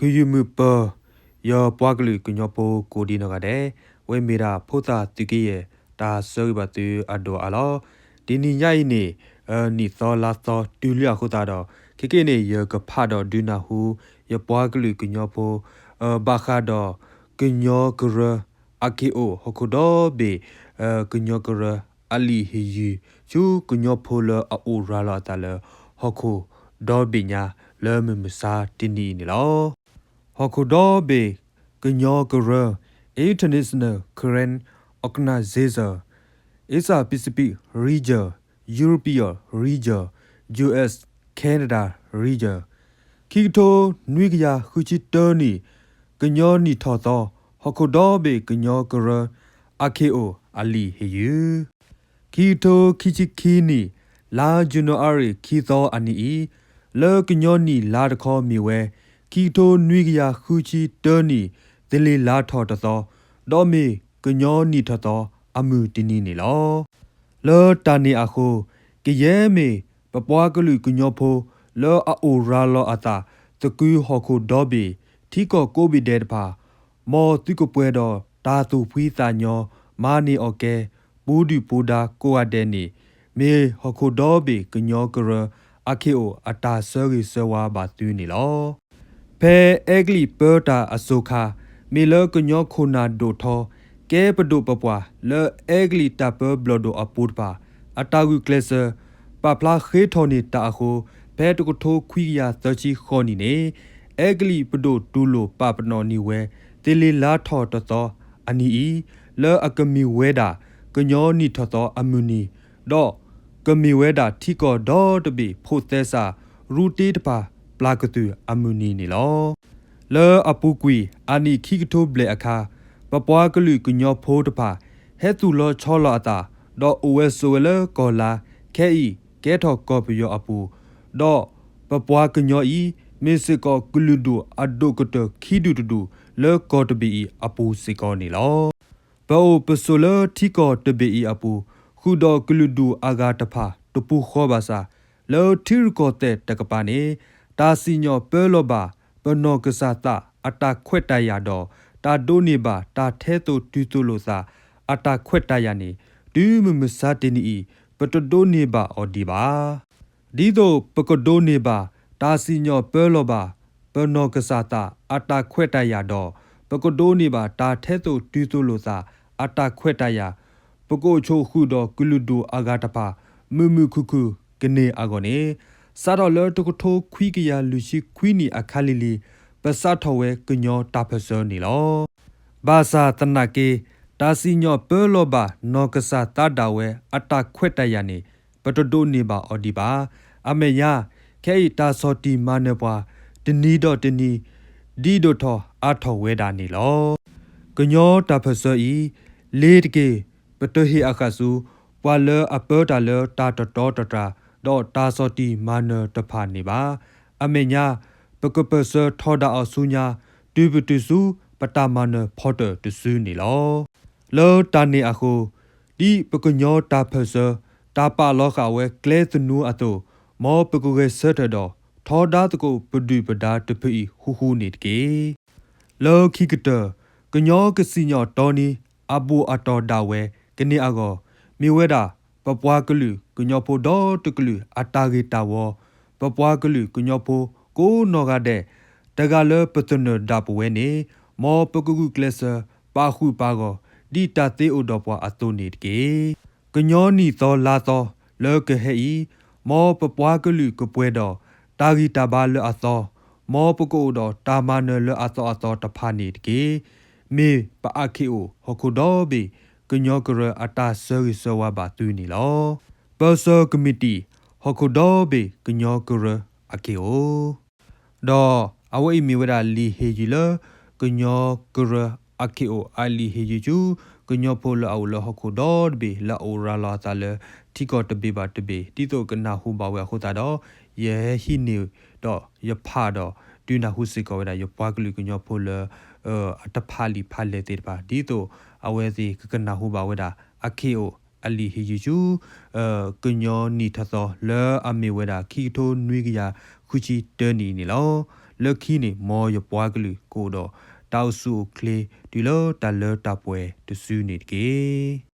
ဂုာ်ယုၢ်မုာ်ပၢၤ ယပှၤကလုာ်ကညီဖိကိးဒံနီၢ်ဂၤဒဲး, ဝဲမ့ၢ်ဒၣ်ဖိသၣ်သုးက့ယဲၢ် တၢ်ဆၢဂ့ၤဘၣ်သုအဒိၣ်အါလီၤ. တနံၤညါအံၤန့ၣ် နံၣ်သီလါသီတုၤလံအဃိသတးဒီး ခဲကနံၣ်န့ၣ် ယကဖးဒီးဒုးနၢ်ဟူ ယပှၤကလုာ်ကညီဖိ ဘၣ်ဃးဒီး ကညီကရၢ အခံအိၣ် ဟီၣ်ခိၣ်ဒီဘ့ၣ် ကညီကရၢ အလံာ်ဟ့ၣ်ယုၢ် ဆူကညီဖိလၢအအိၣ်ရၤလီၤအသးလၢ ဟီၣ်ခိၣ်ဒီဘ့ၣ်ညါ လၢမုၢ်မဆါတနံၤအံၤန့ၣ်လီၤ. ဟီၣ်ခိၣ်ဒီဘ့ၣ် ကညီကရၢ International Karen Organization, Asia Pacific Region, European Region, U S Canada Region, ခံကထိနွံကယၤဃုဆံတၢနံၣ် ကညီနံၣ်ထီၣ်သီ ဟီၣ်ခိၣ်ဒီဘ့ၣ်ကညီကရၢ အခံအိၣ်အလံာ်ဟ့ၣ်ယုၢ် ခံကထိခံဆံခံနံၣ် လါယနူၤအါရံၤခံသီအနံၤအံၤ လၢကညီနံၣ်လါတခီမ့ၢ်ဝဲ ခံကထိနွံကယၤဃုဆံတၢနံၣ် သလ့ၤလါထီၣ်တသီ, ဒီးမ့ၢ်ကညီနံၣ်ထီၣ်သီအမုၢ်တနံၤန့ၣ်လီၤ. လၢတၢ်န့ၣ်အဃိ ကယဲၢ်မ့ၢ်ပပှၤကလုာ်ကညီဖိ လၢအအိၣ်ရၤလီၤအသး သကုၤဟီၣ်ခိၣ်ဒီဘ့ၣ် ထံကီၢ်ကိးဘ့ၣ်ဒဲးတဖၣ်, မ်သုကပှဲၤဒီးတၢ်သူၣ်ဖှံသးညီ မၤန့ၢ်အီၣ်ကဲ ပူၤဒုၣ်ပူၤဒါကိးဂၤဒဲးန့ၣ် မ့ၢ်ဟီၣ်ခိၣ်ဒီဘ့ၣ်ကညီကရၢ အခံအိၣ်အတၢ်ဆၢဂ့ၤဆၢဝါဘၣ်သုန့ၣ်လီၤ. ဖဲအဲကလံးပၢတၢ်အစိၤခါ မ့ၢ်လၢကညီခိၣ်နၢ်ဒိၣ်ထီ ကဲပဒိၣ်ပပှၢ်လၢအဲကလံးတၢ်ပၢဘျီၣ်ဒိၣ်အပူၤတဖၣ် အတၢ်ဂုာ်ကျဲးစၢး ပာ်ဖျါဃ့ထီၣ်န့ၢ်တၢ်အဃိ ဖဲတကထိခွံကယၤသၢဆံဃိးနံၣ်န့ၣ် အဲကလံးပဒိၣ်တူၢ်လိာ်ပာ်ပနီၣ်န့ၢ်ဝဲ သ့လ့လါထီၣ်တသီအနံၤအံၤ လၢအကမ့ၢ်ဝဲဒၣ် ကညီနံၣ်ထီၣ်သီအမုၢ်နံၤ ဒီးကမ့ၢ်ဝဲဒၣ်ထံကီၢ်ဒီတဘ့ၣ်ဖိးသဲစး ရူတ့တဖၣ်ပျၢ်ကသုၣ်အမုၢ်နံၤန့ၣ်လီၤ. လၢအပူၤကွံာ်အနံၣ်ခံကထိဘျဲၣ်အခါ ပပှၤကလုာ်ကညီဖိတဖၣ် ဟဲသူၣ်လီၤဆီလီၤအသး ဒီးအိၣ်ဝဲဆိးဝဲလၢကီၢ်လါ ခဲအံၤကဲထီၣ်ကီၢ်ပယီၤအပူၤ, ဒီးပပှၤကညီအံၤ မ့ၢ်စ့ၢ်ကီးကလုာ်ဒူၣ်အဒိၣ်ကတၢၢ်ခံဒူၣ်တဒူၣ်လၢကီၢ်တဘ့ၣ်အံၤအပူၤစ့ၢ်ကီးန့ၣ်လီၤ. ပအိၣ်ပဆိးလၢထံကီၢ်တဘ့ၣ်အံၤအပူၤ ဃုာ်ဒီးကလုာ်ဒူၣ်အဂၤတဖၣ်တပူၤဃီဘၣ်ဆၣ်, လၢထံရူၢ်ကီၢ်သဲးတကပၤန့ၣ် တၢ်စံၣ်ညီၣ်ပၢလီၤဘၣ် ပနီၢ်ကစၢ်သးအတၢ်ခွဲးတၢ်ယာ်ဒီး တၢ်ဒိးန့ၢ်ဘၣ်တၢ်ထဲသိးတုၤသိးလိာ်သးအတၢ်ခွဲးတၢ်ယာ်န့ၣ် တုၤမုၢ်မဆါတနံၤအံၤ ပတဒိးန့ၢ်ဘၣ်အီၤဒံးဘၣ်. ဒ်သိးပကဒိးန့ၢ်ဘၣ် တၢ်စံၣ်ညီၣ်ပၢလီၤဘၣ် ပနီၢ်ကစၢ်သးအတၢ်ခွဲးတၢ်ယာ်ဒီး ပကဒိးန့ၢ်ဘၣ်တၢ်ထဲသိးတုၤသိးလိာ်သးအတၢ်ခွဲးတၢ်ယာ်, ပကအိၣ်ဆိးဃုာ်ဒီးကလုာ်ဒူၣ်အဂၤတဖၣ် မုာ်မုာ်ခုၣ်ခုၣ်ကန့ၢ်အဂီၢ်န့ၣ်, စးထီၣ်လၢတကထိခွံကယၤလွံၢ်ဆံခွံနံၣ်အခါလံၤလံၤ ပစးထီၣ်ဝဲကညီတၢ်ပၢၢ်ဆၢန့ၣ်လီၤ. ဘၣ်ဆၣ်သနာ်က့ တၢ်စံၣ်ညီၣ်ပၢလီၤဘၣ်နီၢ်ကစၢ်သးဒၣ်ဝဲအတၢ်ခွဲးတၢ်ယာ်န့ၣ် ပတဒိးန့ၢ်ဘၣ်အီၤဒံးဘၣ်. အမဲာ်ညါ ခဲအံၤတၢ်ဆီၣ်တံၢ်မၤနၢၤပှၤ တနံၤဒီးတနံၤ ဒ်ဒိၣ်ထီၣ်အါထီၣ်ဝဲဒၣ်န့ၣ်လီၤ. ကညီတၢ်ပၢၢ်ဆၢအံၤ လ့ၤတက့ၢ် ပတဟ့ၣ်အဃၣ်ဆူ ပှၤလၢအပၢတၢ်လၢတၢ်တတီတတြၢ် ဒီးတၢ်ဆီၣ်တံၢ်မၤနၢၤတဖၣ်န့ၣ်ဘၣ်. အမဲာ်ညါ ပကပၢၢ်ဆၢထီဒါအီၤဆူညါ တုၤပတုၤဆူ ပတၢ်မၤနၢၤဖီတၢၣ်တစုန့ၣ်လီၤ. လၢတၢ်န့ၣ်အဃိ ဒ်ပကညီတၢ်ပၢၢ်ဆၢ တၢ်ပာ်လီၤဃာ်ဝဲကျဲသနူအသိး, မ်ပကဂဲၤဆၢထၢၣ်ဒီး ထီဒါသကိးပဒုၣ်ပဒါတဖုအံၤဃူဃူန့ၣ်တက့ၢ်. လၢခံကတၢၢ် ကညီကစံၣ်ညီၣ်တီနံ အဘူၣ်အတီၢ်ဒၣ်ဝဲကန့ၢ်အဂီၢ် မ့ၢ်ဝဲဒၣ် ပပှၤကလုာ်ကညီဖိဒီတကလုာ်အတၢ်ဂ့ၢ်တၢ်ဝီ, ပပှၤကလုာ်ကညီဖိကိးနီၢ်ဂၤဒဲး တဂၤလၢပသနၢၣ်ဒၣ်ပဝဲန့ၣ် မ်ပကဂုာ်ကျဲးစၢးပာ်ဃုာ်ပာ်ဂီၢ် ဒ်တၢ်သ့အိၣ်ဒီးပှၤအသိးန့ၣ်တက့ၢ်. ကညီနံၣ်သီလါသီလၢကဟဲအံၤ မ်ပပှၤကလုာ်ကပှဲၤဒီးတၢ်ဂံၢ်တၢ်ဘါလၢအသီ, မ်ပကအိၣ်ဒီးတၢ်မၤနၢၤလၢအသီအသီတဖၣ်န့ၣ်တက့ၢ်. မ့ၢ်ပအခံအိၣ်ဟီၣ်ခိၣ်ဒီဘ့ၣ်ကညီကရၢအတၢ်ဆၢဂ့ၤဆၢဝါဘၣ်သုန့ၣ်လီၤ. ပၢၢ်ဆၢကမံးတံာ် ဟီၣ်ခိၣ်ဒီဘ့ၣ်ကညီကရၢအခံအိၣ် ဒီးအဝဲအံၤမ့ၢ်ဝဲဒၣ်လံာ်ဟ့ၣ်ယုၢ်လၢ ကညီကရၢအခံအိၣ်အလံာ်ဟ့ၣ်ယုၢ်ဆူ ကညီဖိလၢအအိၣ်လၢဟီၣ်ခိၣ်ဒီတဘ့ၣ် လၢအအိၣ်ရၤလီၤအသးလၢ ထံကီၢ်တဘ့ၣ်ဘၣ်တဘ့ၣ် ဒ်သိးကနၢ်ဟူဘၣ်ဝဲအဃိသတးဒီး ယဟဲဟံးန့ၢ်ဒီးယဖးဒီး ဒုးနၢ်ဟူစ့ၢ်ကီးဝဲဒၣ် ယပှၤကလုာ်ကညီဖိလၢ အတဖးလံာ်ဖးလဲၢ်သ့ၣ်တဖၣ် ဒ်သိးအဝဲသ့ၣ်ကကနၢ်ဟူဘၣ်ဝဲဒၣ် အခံအိၣ်အလံာ်ဟ့ၣ်ယုၢ်ဆူ ကညီနံၣ်ထီၣ်သီလၢအမ့ၢ်ဝဲဒၣ် ခံကထိနွံကယၤဃုဆံတၢနံၣ်အံၤန့ၣ်လီၤ. လၢခံန့ၣ် မ်ယပှၤကလုာ်ကအိၣ်ဒီးတၢ်အိၣ်ဆူၣ်အိၣ်ချ့ တုၤလၢတၢ်လၢတၢ်ပှဲၤတစုန့ၣ်တက့ၢ်.